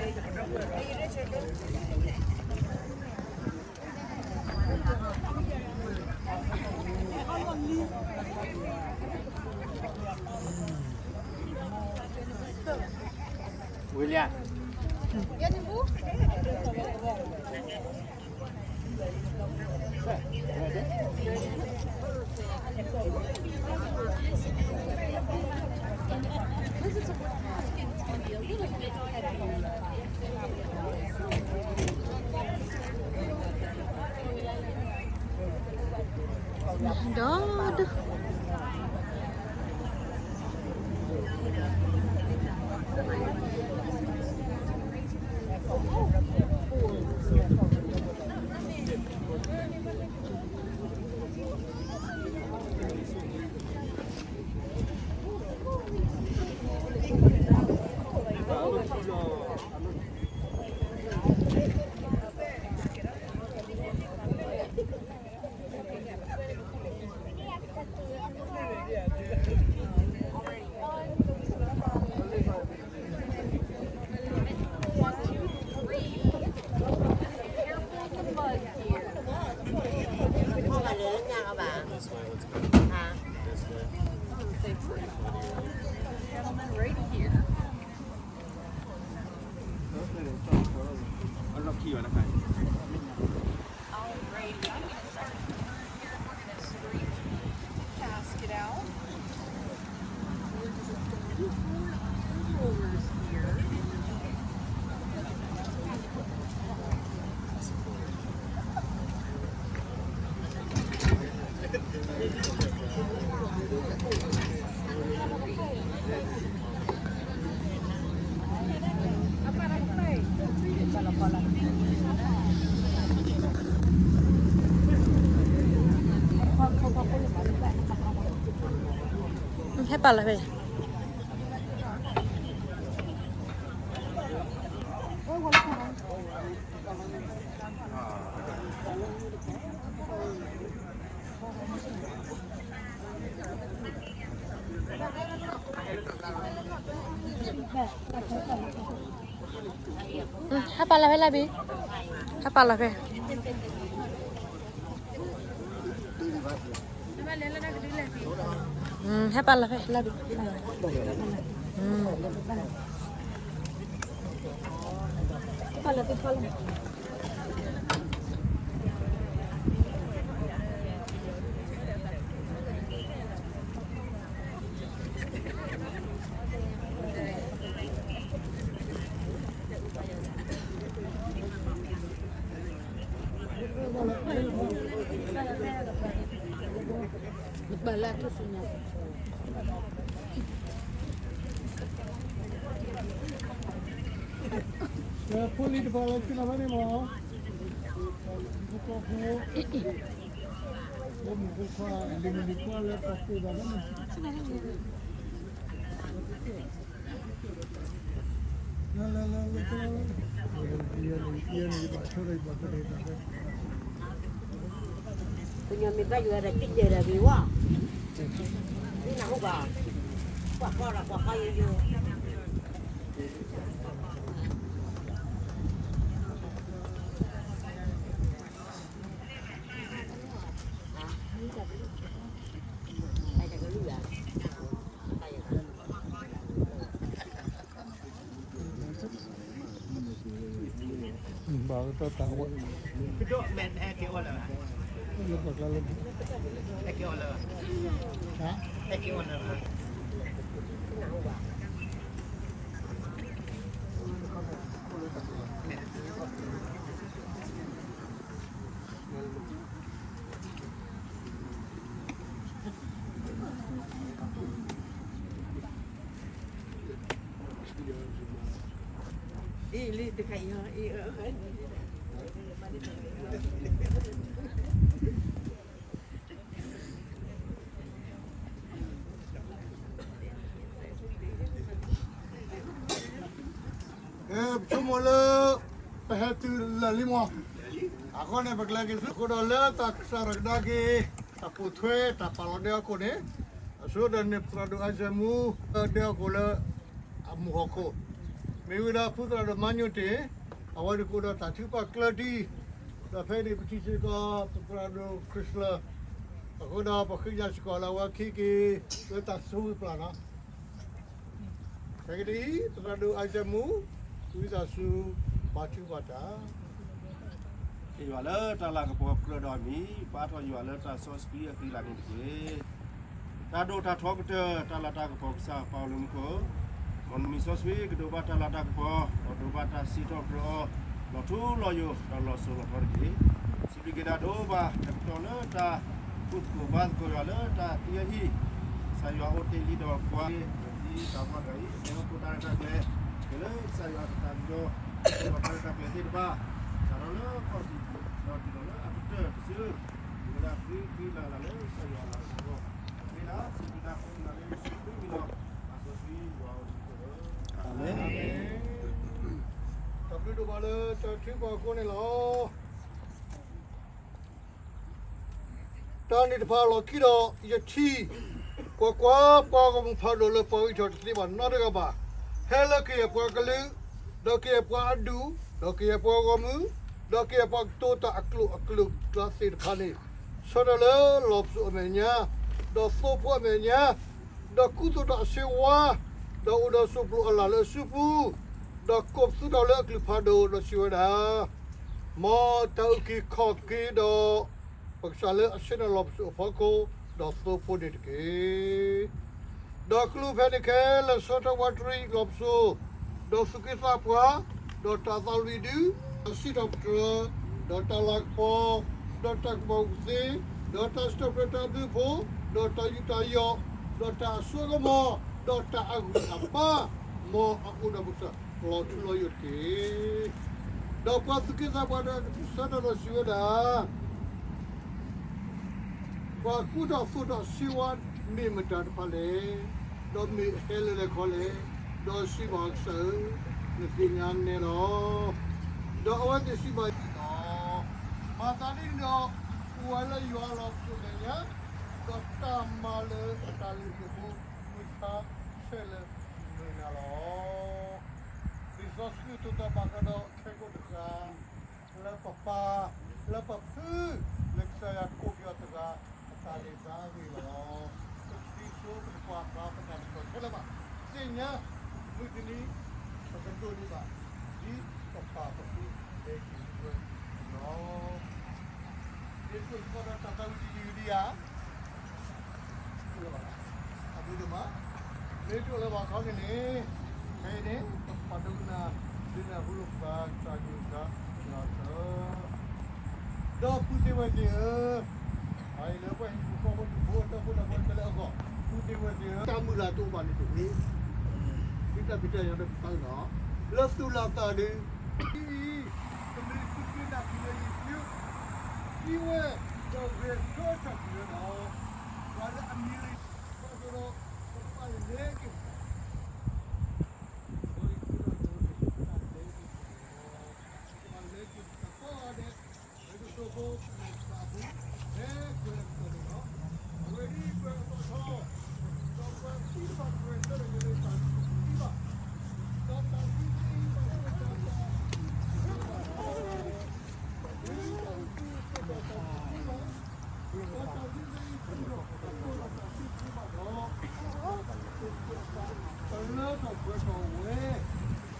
ဝံၤလံဧါ. ဒီးဒု Gentlemen, right here. Alrighty, I'm gonna start here. We're gonna scrape the casket out. We're just gonna move forward on the rollers here. ဟဲပာ်လီၤဖဲ ဟဲပာ်လီၤဖဲလၢဘံ, ဟဲပာ်လီၤဖဲ, ဟဲပာ်လီၤဖဲလၢဘံ, ဟဲပာ်လီၤဖဲလၢဘံ. ဖိလံၤတဖၣ်လၢကလီၤဖဲန့ၣ်မး, ဖိ, ဖိမုၣ်ဖိခွါ, လံၤမုၣ်လံၤခွါလၢတၢ်ကိၢ်ဘၣ်န့ၣ်, လၢလၢလၢလၢ, ယန့ၣ်ယဘၣ်ဆိဒီးယဘၣ်ကလဲၤတၢ်ဖဲ, ပညီမ့ၢ်ဘၣ်ယွၤဒီးတံၢ်ယဲၢ်ဒီးဂ့ၤဝဲ, နၢ်ဟူဘၣ်, ကွၢ်ဃီဒီးကွၢ်ဃီယိယိ. ဘၣ်တၢ်တၢ်ဝဲ, လၢပှၤကျါလၢ, ဟါ, အ့ၣ် လံတခါအံၤ, ကဲ ပဆိကမိၣ်လၢ ပဟဲတုၤလၢာ်လံမး, အဃိန့ၣ် ပကလဲၤက့ၤဆူအဃိဒီးလၢတၢ်ကစၢ်တၢ်ကဒါက့ၤ တၢ်ပိာ်ထွဲတၢ်ပာ်လီၤဒဲဟီၣ်ခိၣ်န့ၣ်, အဆိဒီးန့ၣ် ပသရၣ်ဒိၣ်အါစၢၤမူ ဒဲဟီၣ်ခိၣ်လၢ အမူးဟီၣ်ခိၣ်, မ့ၢ်ဝဲဒၣ်ဖိသရၣ်ဒိၣ်မါညိၣ်တ့ၢ်, အဝဲန့ၣ်ကအိၣ်ဒီးတၢ်ထုကဖၣ်ကျၢၢ်တံၢ်, ဒီးဖဲန့ၣ်ပထံၣ်စ့ၢ်ကီး ပသရၣ်ဒိၣ်ခရံာ်စလၢၣ်, အဃိဒီးပဃ့ကညးစ့ၢ်ကီးလၢအဝဲခံက့ၤ လၢတၢ်ဆိၣ်ဂ့ၤပျၢ်လီၤ. ခဲကနံၣ်အံၤ သရၣ်ဒိၣ်အံၣ်စၢၣ်မူ ဝံသးစူၤ ပာ်ထုကဖၣ်တၢ် ယွၤလၢတၢ်လၤကပီၤကြၢးဒီးအမံၤ, ဘါထီၣ်ယွၤလၢတၢ်စီဆှံအဃံလၤန့ၣ်တက့ၢ်. တၢ်ဒိၣ်တၢ်ထီကတၢၢ် တၢ်လၤတၢ်ကပီၤကစၢ်ပၢ်အိၣ်လၢမူခိၣ်, မ်နမံၤစီဆှံ ကဒိးဘၣ်တၢ်လၤတၢ်ကပီၤ, ဒီးဒိးဘၣ်တၢ်စံးထီၣ်ပတြၢၤအီၤ, လီၤထူလီၤယိာ် ဒီးလီၤစိၤလီၤထီတက့ၢ်. စံးဘျုးက့ၤဒၣ်ဒိၣ်ဘၣ် တကတီၢ်လၢတၢ် ကူၣ်သကိးဘါသကိးယွၤလၢတၢ်သံအဟံၣ်, ကစၢ်ယွၤအိၣ်တ့ၢ်လံဒီးပှၤ, ဒ်တၢ်မၤတၢ်အံၤ အဟဲအိၣ်ဖှိၣ်တၢ်ရဲၣ်တၢ်ကျဲၤ, က့ၤလၢကစၢ်ယွၤအတၢ်ကတိၤ, က့ၤလီၤတၢ်ရဲၣ်တၢ်ကျဲၤသ့ၣ်တဖၣ်, စးထီၣ်လၢခီၣ်ထံး, ဒီးတုၤလီၤလၢအကတၢၢ်တစု, မ့ၢ်ဝဲဒၣ်သုဃံလၤလၢကစၢ်ယွၤအလၤကပီၤ, မ့ၢ်ဒၣ်စံးဘျုးတၢ်ဃိသနၤလၢယ့ၣ်ၡူးခရံာ်အမံၤလီၤ. ပၢ်စီဆှံယွၤအိၣ်လၢမူခိၣ်လီၤ. အၤမ့ၣ်. တၢ်ဘျုးဒိၣ်မးလၢတၢ်ထုကဖၣ်အဃိန့ၣ်လီၤ. တၢ်န့ၣ်တဖၣ်အလီၢ်ခံဒီး ယထံၣ် ကွၢ်ကွၢ်, ပှၤဂီၢ်မုၢ်ဖးဒိၣ်လၢပှၤဂံၢ်ထီၣ်တသ့ဘၣ်နီတဂၤဘၣ်, ဟဲလၢကယဲၢ်ပှၤကလုာ်, ဒီးကယဲၢ်ပှၤအဒူၣ်, ဒီးကယဲၢ်ပှၤဂီၢ်မုၢ်, ဒီးကယဲၢ်ပှၤကတိၤတၢ်အကျိာ်အကျဲသ့ၣ်တဖၣ်န့ၣ်, ဆၢထၢၣ်လၢလီၢ်ပစိာ်အမဲာ်ညါ, ဒီးသိဖိအမဲာ်ညါ, ဒီးကူသိးတၢ်အဆ့ဝါ, ဒီးအိၣ်ဒီးစိၢ်ပျိအလၣ်လၢအစုပူၤ, ဒီးကိးပသူထီၣ်လၢအကလုၢ်ဖးဒိၣ်, ဒီးစံးဝဲဒၣ်, မ်တၢ်အုၣ်က့ၤခီၣ်က့ၤဒီး ပကစၢ်လၢအဆ့ၣ်နီၤလီၢ်ပစိာ်အဖီခိၣ်, ဒီးသိဖိန့ၣ်တက့ၢ်. ဒီးကလူးဖဲန့ၣ်ခဲလၢာ်ဆၢထၢၣ်ဝးတရံးလီၢ်ပစိာ်, ဒီးသူၣ်က့သးပှၢ်, ဒီးတၢ်သးလွံၢ်ဒု, ဒီးစံးထီၣ်ပတြၢၤ, ဒီးတၢ်လၤကပီၤ, ဒီးတၢ်ကပီၤကသ့, ဒီးတၢ်စံးထီၣ်ပတြၢၤတၢ်ဘျုးအဖှိၣ်, ဒီးတၢ်ယူးတၢ်ယီၣ်, ဒီးတၢ်အစိကမီၤ, ဒီးတၢ်အဂံၢ်အဘါ, မ်အအိၣ်ဒီးပကစၢ်လီၤထူလီၤယိာ်တက့ၢ်. ဒီးပှၤသူၣ်က့သးပှၢ်ဒီးဆၢထၢၣ်ဒီးစံးဝဲဒၣ်, ပှၤကူထီၣ်သိးထီၣ်ဆ့ဝါန့ၣ်မ့ၢ်မတၤတဖၣ်လဲၣ်, ဒီးမ့ၢ်အဟဲလၢလဲၣ်ခီလဲၣ်, ဒီးစံးဘၣ်အီၤ, ကစၢ်ဧၢ, နသ့ၣ်ညါနဲလီၤ. ဒီးအဝဲသ့ၣ်စံးဘၣ်အီၤ, မၤသးဒ်န့ၣ်ဒီး, အိၣ်ဝဲလၢယွၤအလီၢ်ပစိာ်မဲာ်ညါ, ဒီးတၢ်မၤလၢအတၢ်လုၢ်ဟံၣ်အဃိ, မုၢ်ဆါဆဲးလၢမုၢ်နၤလီၤ. လံာ်စီဆှံကတိၤတၢ်ဘၣ်ဃးဒီးခဲကိာ်တဂၤ လၢပပၢ်, လၢပဖု, လၢကစၢ်ယွၤကိးက့ၤအီၤတဂၤ အတၢ်လံာ်သးအဂ့ၢ်လီၤ. ပတသံဆိပတကွၢ်ပာ်ပတၢ်ကစီၣ်ခဲလၢာ်ဘၣ်. သ့ၣ်ညါ, မုၢ်တနံၤ ပကဒိးန့ၢ်ဘၣ် ဒ်ပပၢ်ပဖုဟဲက့ၤဝဲလီၤ. ဒ်သိးယကီးဒီးတၢ်သးဝံၣ်တယုၢ်ဒံးဧါ အဘျုးဒိၣ်မး, မ့ၢ်တအိၣ်လၢၤဘၣ်ခီန့ၣ်န့ၣ်, ဖဲအံၤန့ၣ် ပကပာ်ဒိကနၣ် ဒုးနၢ်ဟူလိာ်ပသးတၢ်ဂ့ၢ်တၢ်ကျိၤအသး, ဒီးပုၢ်သ့ၣ်ဝဲၢ်သ့ၣ်ဧၢ, အံၤလၢပှၤဟံၣ်ဖိဃီဖိတဘိတၢ်ဖိတၢ်ဖိခဲလၢာ်အဂီၢ်, ပုၢ်သ့ၣ်ဝဲၢ်သ့ၣ်ဧၢ, တၢ်မုၢ်လၢ်တအိၣ်ဘၣ်န့ၣ်တဂ့ၤ, ဒ်တၢ်ဖံးတၢ်ညၣ်ဒီးပသးလီၤ, လၢသူၣ်လၢသးဒီး အံၤ, ပမ့ၢ်စူၢ်က့ၤနာ်က့ၤလၢယ့ၣ်ၡူး, သံဝဲ, ဒီးဂဲၤဆၢထၢၣ်က့ၤဝဲဒီး, ပှၤလၢအမံၤလၢယ့ၣ်ၡူးအဃိဒီး, ပကဘၣ်လဲၤက့ၤ, ဒီးယ့ၣ်ၡူးဒီးယ့ၣ်ၡူးကဘၣ်လဲၤက့ၤ, ပကဘၣ်လဲၤက့ၤတၢ်ကီဂၤဒဲး, လၢကသိဖိကမ့ၢ်တၢ်အပူၤ, ဖဲကွဲးလၢကတီၢ်န့ၣ်လီၤ. အဝဲဒ်ကွဲးအသီထီ, ဒီးပှၤသံတဖၣ်ကွဲးဆၢထၢၣ်က့ၤလၢတၢ်သံဘၣ်, ဒီးတၢ်သံသ့ၣ်တဖၣ်အိၣ်ဝဲတၢ်သံ, ဒီးတၢ်သံသ့ၣ်တဖၣ်အိၣ်ဒီးတၢ်သံသ့ၣ်တဖၣ်ဒီး, ဒီးတၢ်သံသ့ၣ်တဖၣ်အိၣ်ဒီးတၢ်သံသ့ၣ်တဖၣ်ဒီး, ပလၢထီၣ်ပှဲၤထီၣ်ဝဲ, တၢ်သံလီၤပျၢၤလံ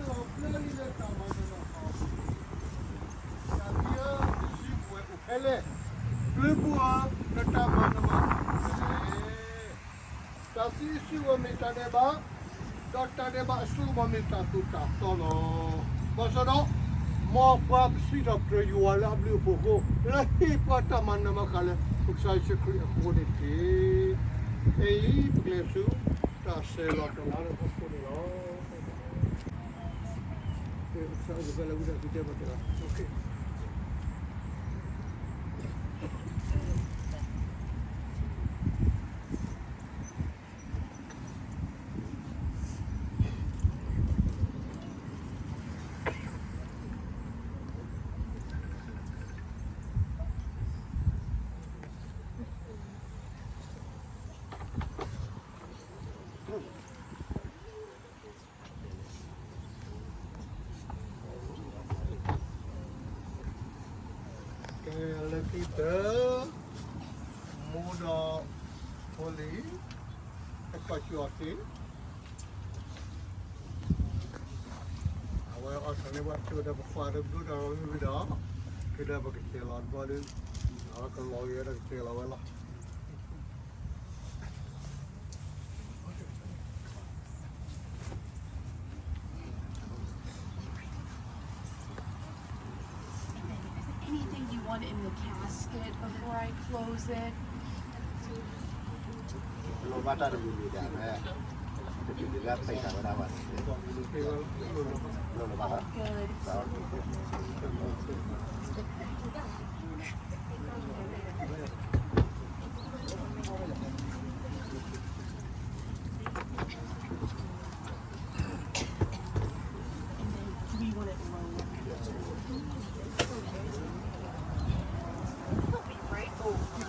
လၢတၢ်မၤနၢၤဘၣ်အီၤ, တၢ်သံဧၢ, နစုကဝဲၤအိၣ်ဖဲလဲၣ်, ပျုၤပူၤဧၢ, နတၢ်မၤနၢၤဘၣ်အီၤအိၣ်ဖဲလဲၣ်. တၢ်သံအစုကဝဲၤမ့ၢ်တၢ်ဒဲးဘး, ဒီးတၢ်ဒဲးဘးအစိကမီၤမ့ၢ်တၢ်သိၣ်တၢ်သီလီၤ. ဘၣ်ဆၣ်ဒီး, မ်ပှၤပစံးထီၣ်ပတြၢၤယွၤလၢအဘျုးအဖှိၣ်အဃိ, လၢဟ့ၣ်ပှၤတၢ်မၤနၢၤမၤဃၣ်လၢ ပကစၢ်ယ့ၣ်ၡူးခရံာ်အဃိန့ၣ်တက့ၢ်. ဖဲအံၤပကလဲၤဆူ တၢ်ဆဲးလီၤတၢ်လၤလၢဟီၣ်ခိၣ်န့ၣ်လီၤ. ပကစၢ်အိၣ်ဖဲလၢဝံသးစူၤတဲပှၤတဂၤ, လၢ မိၢ်ဒီး ဖိလံၤ တခီၣ်ဆူအီၤသ့, အဝဲအီၣ်ထီၣ်န့ၢ်ပှၤဆိဒီးပခွါဒီးဘျုးဒီးရီမ့ၢ်ဝံၤဒီး, ခဲဒီးပကစဲးလီၤတဘျီဒီး, အဝဲကလီၤဂ့ၤဒီးကစဲးလီၤဝဲလီၤ. Anything you want in the casket before I close it? လိၣ်ဘၣ်တၢ်တမံၤမံၤဒၣ်ဝဲ, တမံၤမံၤလၢပသ့ၣ်ညါဝဲဒၣ်ဘၣ်န့ၣ်, လိၣ်လၢဘၣ် Good. And then do we want it lower? It'll be right over.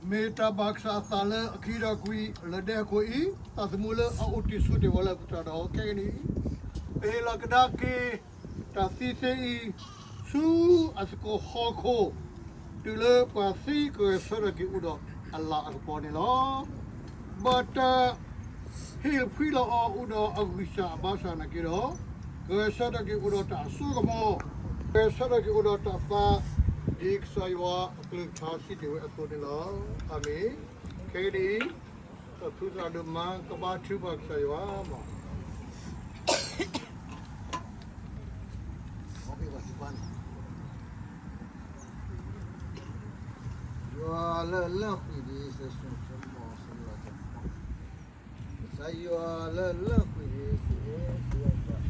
မ့ၢ်တၢ်ဘၣ်ကစၢ်အသးလၢအခံဒီးကွံာ်လၢဒဲအခိၣ်အံၤ, သးသမူလၢအအိၣ်တ့ၢ်ဆိတ့ၢ်ဝဲလၢအကစၢ်ဒီးခဲကနံၣ်အံၤ, ပဟ့ၣ်လီၤကဒါက့ၤ တၢ်သံသ့အံၤ ဆူအသကိးဟီၣ်ခိၣ်, တုၤလၢပှၤသံကဂဲၤဆၢထၢၣ်က့ၤအိၣ်ဒီးအလၤအကပီၤန့ၣ်လီၤ. ဘၣ်တၢ်ဟ့ၣ်ဖှံလီၤအီၤအိၣ်ဒီးအဂံၢ်စၢ်အဘါစၢ်နာ်က့ဒီး, ကဂဲၤဆၢထၢၣ်က့ၤအိၣ်ဒီးတၢ်အစိကမီၤ, ကဂဲၤဆၢထၢၣ်က့ၤအိၣ်ဒီးတၢ်သး, ဒ်ကစၢ်ယွၤအကလုၢ်ကထါစံးတ့ၢ်ဝဲအသိးန့ၣ်လီၤ. အၤမ့ၣ်. ခဲကနံၣ်အံၤ ပဖုသရၣ်ဒိၣ်မးကဘါထုကဖၣ်ကစၢ်ယွၤမး. ယွၤလၢအလၢာ်ကွံာ်ဒံး စဲးဆူၣ်ဆၢမီၤစလၢက, ကစၢ်ယွၤလၢအလၢာ်ကွံာ်ဒံး စဲးအဲၣ်စဲးဘၣ်,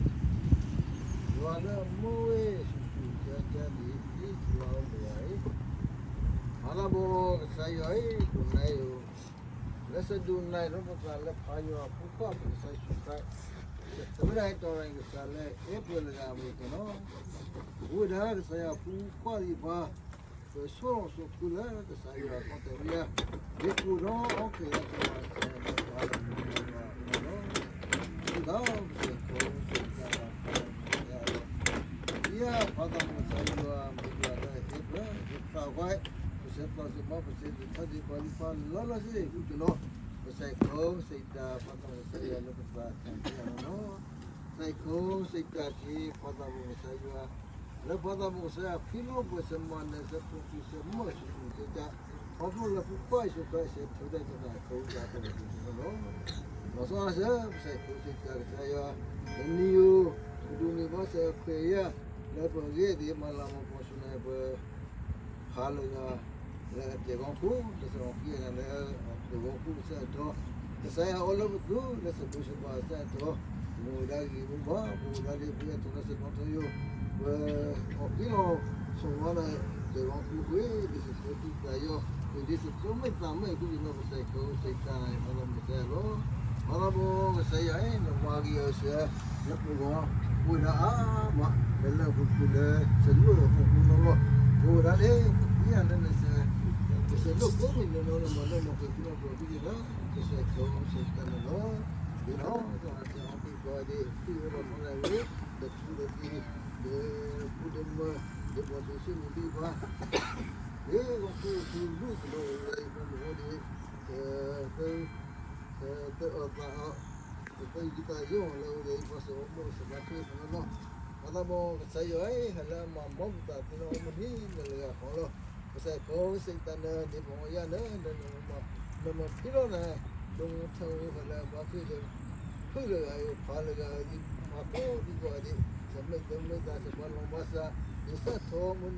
ယွၤလၢအမူဝဲဆူၣ်ဆူၣ်ကၠါကၠါဒံး သံစလီၤမုၢ်ဂၤအံၤ, ဖးလီၤဘိကစၢ်ယွၤအံၤ ဒိၣ်နါအံၤဧိၤ, လၢစဒိၣ်နါအံၤ ဒီးပသးလၢဖးယွၤအဖိခွါပကစၢ်ယ့ၣ်ၡူးခရံာ်, သရၣ်အဲၣ်တီရၤကစၢ်လၢအဲၣ်ပှၤလၢဂၤအမုၢ်ကနီၤ, အိၣ်ဝဲဒၣ်ကစၢ်ယွၤအဖိခွါသ့ၣ်တဖၣ်, ပဆိၣ်လီၤဆိၣ်ဃုလၢကစၢ်ယွၤခီၣ်ထံးဝဲလၢ, ဒ်ကူၣ်ဒီးအီၣ်က့ၤလၢကစၢ်ယွၤအဖိခွါလီၤ. ဒ်သိးပစဲးခိစဲးကါ ဒ်အဖးသးမုၢ်ကစၢ်ယွၤ မ့ၢ်ယွၤလၢအဟ့ၣ်ပှၤ ယသးဝဲ, ပစဲးသီစဲးဘီ ပစဲးသထါဒံးပှၤလံဖးလီၤလီၤစ့ၢ်ကီးလီၤ. ပစဲးခိစဲးကါ ဖးသးမုၢ်ကစၢ်ယွၤလၢပသးထီၣ်က့ၤအီၤလီၤ. စဲးခိစဲးကါက့ၤ ဖးသးမုၢ်ကစၢ်ယွၤ, လၢဖးသးမုၢ်ကစၢ်ယွၤ ဖံးလိာ်ပှၤစဲးမၤနၢၤ စဲးဖှိၣ်စဲးမၢၢ်ဆူၣ်ဆူၣ်ကၠါကၠါ, ခီဖျိလၢဖိခွါယ့ၣ်ၡူးခရံာ်စဲးထုးတၢ်က့ၤတၢ် ခိကစၢ်ဖိတၢ်ဒိၣ်န့ၣ်လီၤ. လီၤဆီဒၣ်တၢ်စၢၤ ပစဲးခိစဲးကါကစၢ်ယွၤ, တနံၤအံၤ ပဒိးန့ၢ်ဘၣ်စဲးခွဲးယာ် လၢပဂ့ၢ်သ့ၣ်မၤလၤမၤကပီၤဆူၣ်န့ၣ် ပ ဖးလၢဂၤ လၢအတၢ်ဂီၤခိၣ် လၢစ့ၢ်ကီးခံဂၤန့ၣ် လၢအတၢ်ဂီၤခိၣ်ကစၢ်အတီၤ, ကစၢ်ယွၤအိၣ်လၢပသူ လၢစံးဘျုးစံးဖှိၣ်ကစၢ်အတီၤ, ပအိၣ်ဝဲဒၣ်ဂ့ၤဂ့ၤဘၣ်ဘၣ်, ပအိၣ်ဝဲဒၣ်လၢပှဲၤထီၣ်လၢစ့ၢ်ကီးထီယိာ်, ပအီၣ်က့ၤလီၤဆိၣ်ဝါလၢ တၢ်ဂီၤခိၣ်ဃ့ ဒ်သိးပှၤသူၣ်ပှၤသးယီၤ, ဒ်သိးကျိမ့ၢ်သးမ့ၢ်အဃိန့ၣ် ပစဲးခိစဲးကါ ဖးသးမုၢ်ကစၢ်ယွၤလီၤ. ဖးသးမုၢ်ကစၢ်ယွၤ နမၤဂ့ၤအီၤစ့ၢ် လၢပဂီၢ် အိၣ်ဝဲဒၣ်အါမး လၢလၢပူၤကွံာ်လၢ စလိၣ်အပူၤနီၤလီၤ. အိၣ်ဝဲဒၣ်လၢ ပသံယၤလၢနစဲး ပစဲးလိာ်ကိးမံၤနီၤနီၤ လၢမၤလၢမၤက့ၤ ပူၤနီၤပှၤကံၢ်ယဲၢ်လီၤ. ပစဲးခိစဲးကါန့ၣ်လီၤ. ဒ်လီၤ တၢ်အီၣ်က့ၤပှၤဒ် သံဝဲလီၤထီၣ်လၢဝဲ ဒီးထူဒီးက့ၤ ဒီးပူၤဒီးမၢ ဒီးပှၤဒိၣ်ဆူၣ်မုၢ်ဒံးဘၣ် လၢဂီၤခူသူၣ်လူၢ်ကလိလၢပှၤမုၢ်အိၣ်ဒံး သၢအီၣ်သးအီၣ် ပသၢဂံၢ်သးယီၢ်လၢအဝဲသ့ၣ် ပှၤစ့ၢ်ကီးမိၢ်စ့ၢ်ကီးထွဲသးနီၤနီၤ, ဖးသးမုၢ်ကစၢ်ယွၤ ဟဲလၢအမၤမီၢ်ပသးသ့နီၤ မုၢ်နံၤလၢလၢဂၤဃီလီၤ. ပစဲးခိစဲးကါန့ၣ် ဒ်ပှၤအီယၤန့ၣ် နမၤဖံးလီၤနၤ ဒိၣ်ထၢဝဲလၢပှၤဖံးလၢ ဖုလၢဂၤအံၤ ဖးလၢဂၤအံၤ ဖးကိးဒံကိးဂၤဒဲး စမ့ၢ်သၢမ့ၢ်သး စပှၤလီၤဘၣ်စး ယစးထီၣ်မုၢ်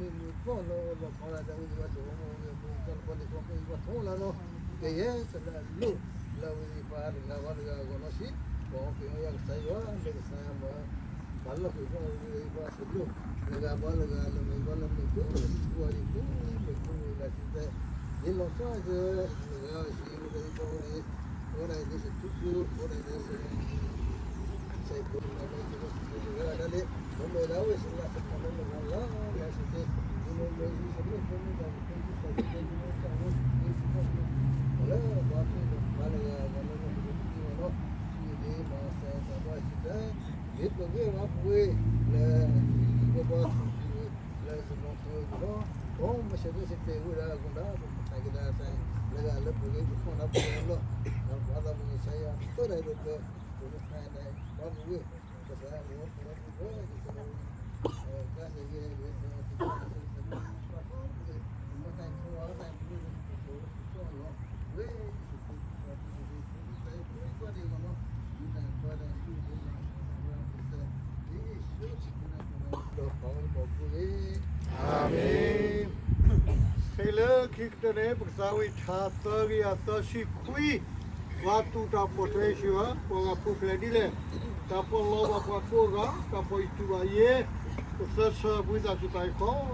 နံၤမုၢ်သီလၢအလီၤဖးလၢဒၣ်ဝဲသ့ၣ် ပှၤစ့ၢ်ကီးမိၢ်ဝဲ မုၢ်သီလၢပှၤန့ၣ်ကီၢ်ပှၤယပှၤထီလၢနီၤ ကယဲၢ်စလၢအလိၣ် လၢအဝဲသ့ၣ်ပှၤတဂၤဘၣ်တဂၤအဂီၢ်နီၤစံး ပှၤအီၣ်က့ၤအီယၤကစၢ်ယွၤ လၢကစၢ်ယွၤမၤ ပှၤလီၢ်ဃုာ်နီၣ်ဝဲသ့ၣ်ပှၤစ့ၢ်ကီး လၢဂၤဘၣ်လၢဂၤ လၢမ့ၢ်ဘၣ်လၢမ့ၢ်ကိး ကိးဂၤဒဲးကိး မ့ၢ်ကိးမ့ၢ်လၢစံးသ့ ဒ်လီၤဆီစၢၤ လၢဂၤစံးဝဲသ့ၣ်ပှၤဝဲန့ၣ် အဝဲဒၣ်အံၤလၢစထူစူ အဝဲဒၣ်အံၤလၢစ စဲးခိ လၢစဲးခိ လၢဒၣ်လၢ ပမ့ၢ်ဒၣ်ဝဲစလၢစခါလၢမ့ၢ်လၢလၢစ့ၢ်ကီး လၢဘၣ်ဖဲလၢဖးလၢဂၤ ပှၤလၢလၢပကပတံၢ်မးနီၤ စံးဒ်မၤစၢၤစၢ်ဘၣ်စံးတၢ် ဒ်ပဂ့ၢ်ဝီပဝဲ လၢ ပပှၤသူၣ်စူၤ လၢစနီၤထီၣ်ဝဲကဒီး ပမ့ၢ်ဆၢထၢၣ်စ့ၢ်ကီးဝဲဒၣ်အဃိဒီး ပကပာ်က့ၤဒၣ်စၢ် လၢဂၤလၢပဂ့ၢ်ပခီၣ်ဒၣ်ပှၤလီၤ ဒီးပှၤသးမုၢ်ကစၢ်ယွၤ ပၢဒၣ်ဒိးပၢ ပကခါဒၣ်ပှၤပဝဲ ကစၢ်ယွၤ ပှၤပဝဲ ကစၢ်ယွၤ အၤမ့ၣ်. ခဲအံၤလၢခံကတၢၢ်န့ၣ် ပကစးဝံၢ်ထါသၢကယၤသၢဆံခွံ ပှၤတူၢ်တၢ်ဖှီၣ်ထဲအံၤစ့ၢ်ဧါ, ပှၤဂၤပူၤဖျဲးဒ်လဲၣ်, တၢ်ပီးလီၤဘၣ်ပှၤကိးဂၤ, တၢ်ဖှီၣ်အံၤတူၢ်ဘၣ်ယ့ၣ်, ပသၢဆၢပှၤသးစူၤတၢ်အံၤကီး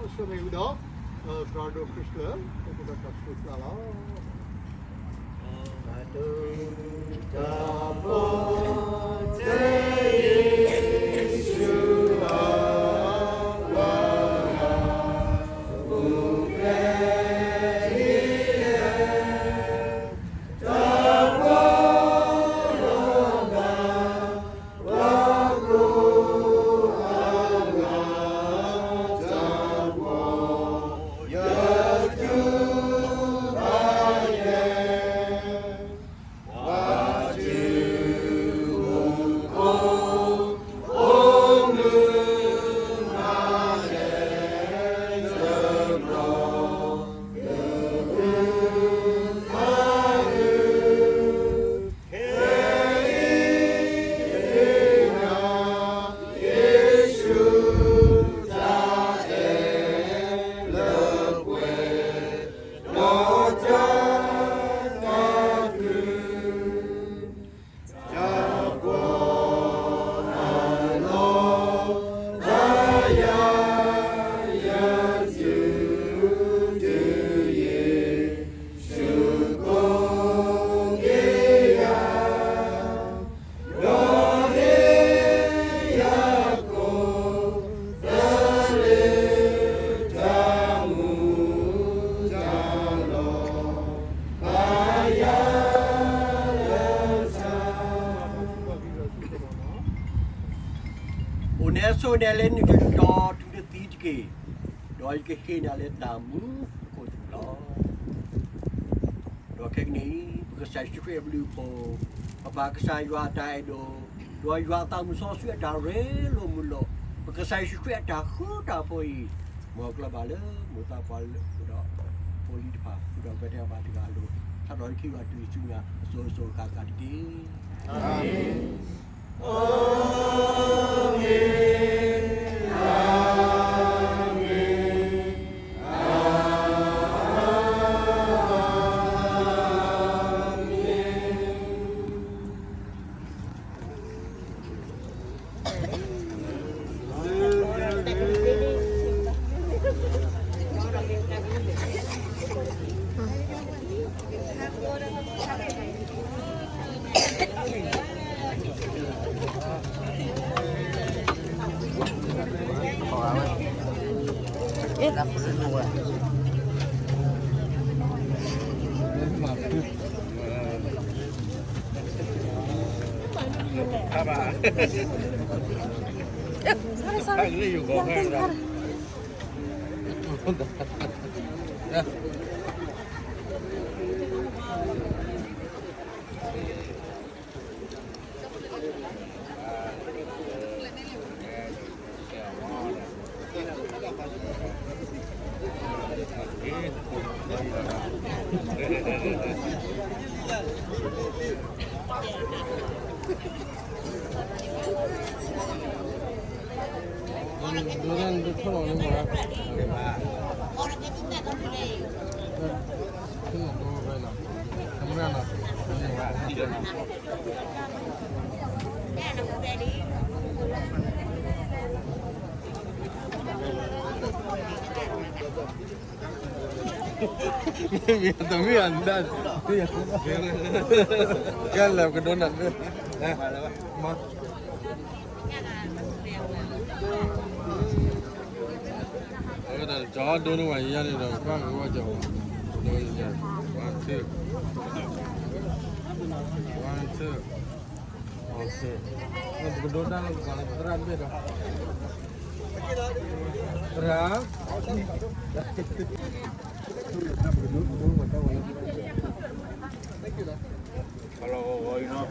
ဆၢမ့ၢ်ဝံၤဒီး, သရၣ်ဒိၣ်ခရံာ်စၢ် ပကဒီးတၢ်စူၤပျၢ်လီၤ. အိၣ်န့ၣ်ဆိၣ်ဂ့ၤန့ၣ်လၢနကတီၤတုၤနသံတက့ၢ်, ဒီးယကဟ့ၣ်နၤလၢတၢ်မူအခိၣ်တက့ၢ်လီၤ. ဒီးခဲကနံၣ်အံၤ ပကစၢ်ယ့ၣ်ၡူးခရံာ်အဘျုးအဖှိၣ်, ပပၢ်ကစၢ်ယွၤအတၢ်အဲၣ်ဒိၣ်, ဒီးယွၤအသးမုၢ်စီဆှံအတၢ်ရ့လိာ်မုာ်လိာ်, ပကစၢ်ယ့ၣ်ၡူးခရံာ်အတၢ်ဃူတၢ်ဖိးအံၤ, မ်အကျၢၤဘၣ်လၢမိၢ်သးပှၢ်လၢဒီးဖိလံၤတဖၣ်, ဃုာ်ဒီးပတၢ်ဘၣ်တဂၤအလိၤ, ဆၢကတီၢ်လၢခံဂၤတုၤဆူညါ အစိၤစိၤအဃၣ်ဃၣ်တက့ၢ်. အၤမ့ၣ်. Mira, mira, mira. Gala, que no la ve. Ma. Ahora, yo no voy a ir a los cuatro, voy a llevar. One, two. One, two. Okay. Pwede ka doon na lang, pwede ka doon na lang. Tara. Hello, you know.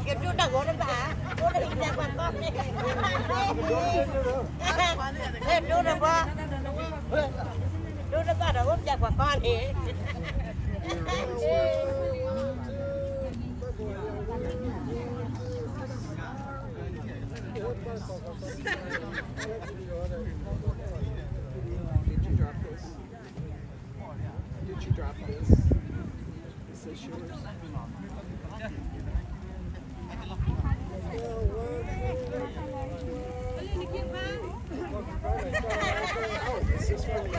ယဒိၣ်တၢ်ဂီၤတဘၣ်, အိၣ်ဒီးပျၢ်ကွၢ်ကီၢ်န့ၣ်, ဒိၣ်တဘၣ်, ဒိၣ်တဘၣ်ဒီးအိၣ်ပျၢ်ကွၢ်ကီၢ်န့ၣ်. Did you drop this? Did you drop this? Is this yours? Oh, this is for me.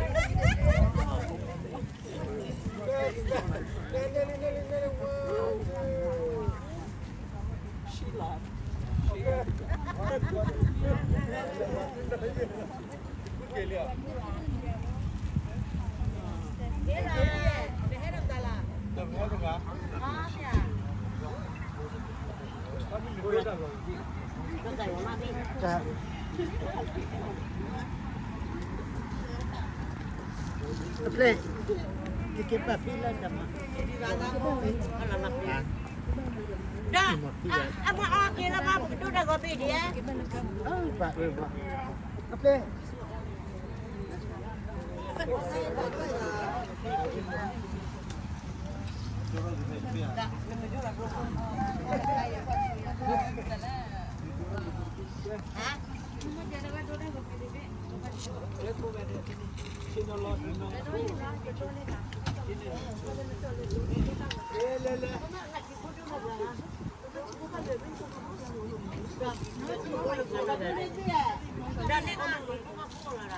She left. She left.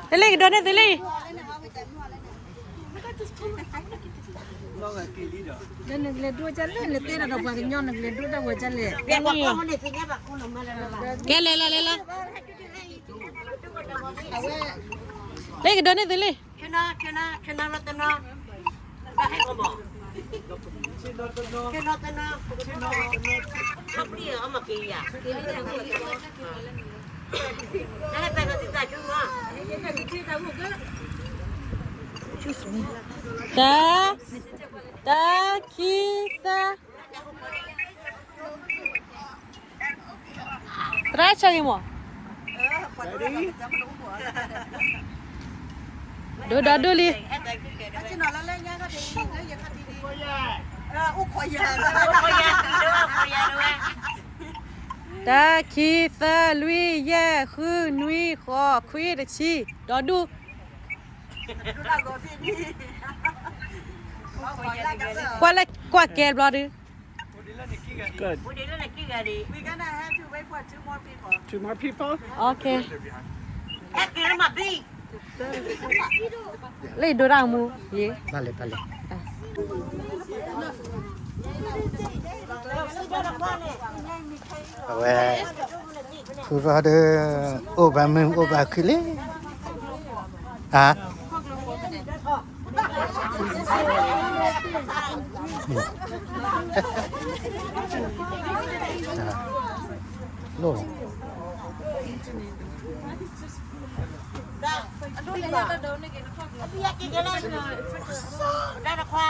Thí Ly, kdo ní Thí Ly. လၢနကလဲၤဒိၣ်ဒ်လဲၣ်, နတဲဒၣ်ဒီးပှၤကညီ နကလဲၤဒိၣ်ဒ်ဝဲဒ်လဲၣ်. ကဲလဲၤလီၤလဲၤလီၤ. လၢကဒိးန့ၢ်သုလံ. တၢ, တၢ, ခံ, သၢ. သရၣ်ဆၢဂ့ၤမး, ဒိၣ်ဒီဒိၣ်လံ. တၢ, ခံ, သၢ, လွံၢ်, ယဲၢ်, ဃု, နွံ, ဃိး, ခွံ, တဆံ, ဒီဒူၣ်. ကွၢ်လၢကွၢ်ကဲဘျီဒုး. Good. Two more people? Okay. လၢယဒိတၢ်မူ, ယ, ဘၣ်လဲၣ်, ဘၣ်လဲၣ်. အဝဲ, ဖုရီဒီး, အိၣ်ဘၣ်မုာ်အိၣ်ဘၣ်ခုၣ်လံ. ဟါ, လိၣ်, တၢ်တခွါ.